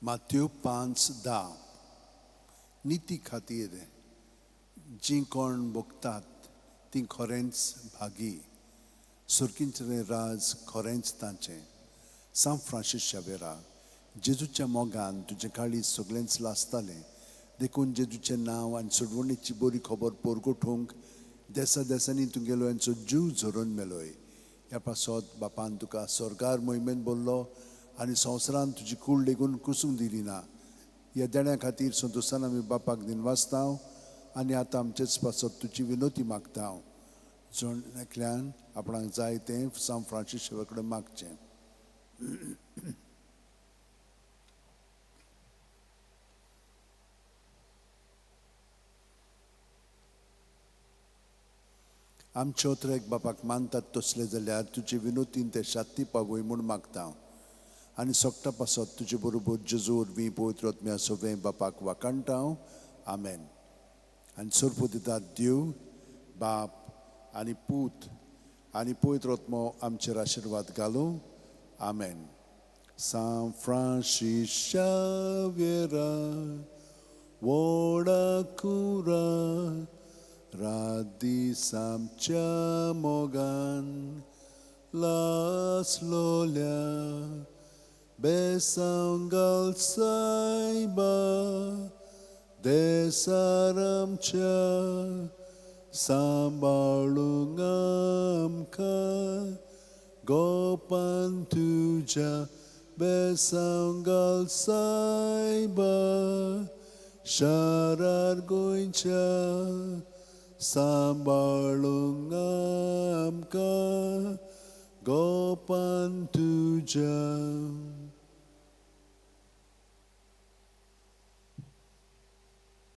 मात्यो 5:10. निती खातीर जीं कोण भोगतात तीं खरेंच भागी, सुर्कींचें राज खरेंच तांचें. सांत फ्रांसीस शावेरा, जेजूच्या मोगान तुजें काळीज सगळेंच लासतालें, देखून जेजूचें नांव आनी सोडवणेची बरी खबर परगटूंक देसा देसांनी तुगेलो यांचो जीव झरोवन मेलोय. ह्या पासत बापान तुका स्वर्गार मोहिमेन बोल्लो आनी संवसारान तुजी कूड लेगून कुसूंक दिली ना. ह्या देण्या खातीर संतोशान आमी बापाक दिनवासता आनी आतां आमचेच पासत तुजी विनोती मागता. जण एकल्यान आपणाक जाय तें सांत फ्रांसीस शावेरा कडेन मागचें. आमच्यो एक बापाक मानतात तसले जाल्यार तुजे विनोतीन ते शाती पावय म्हूण मागता आनी सोगटा पासत तुजे बरोबर जेजू वरवीं पवित्र आत्म्या सगळें बापाक वाखाणटा. आमेन. आनी सोरपू दितात देव बाप आनी पूत आनी पवित्र आत्मो आमचेर आशिर्वाद घालूं. आमेन. सांत फ्रांसीस शावेरा व्हडा कुरा रात दीस आमच्या मोगान लासलोल्या बेसांव घाल सायबा देसार आमच्या सांबाळूंक आमकां गोपान तुज्या बेसांव घाल सायबा शारार गोंयच्या सांबाळूंक आमकां गोपान तुज्या.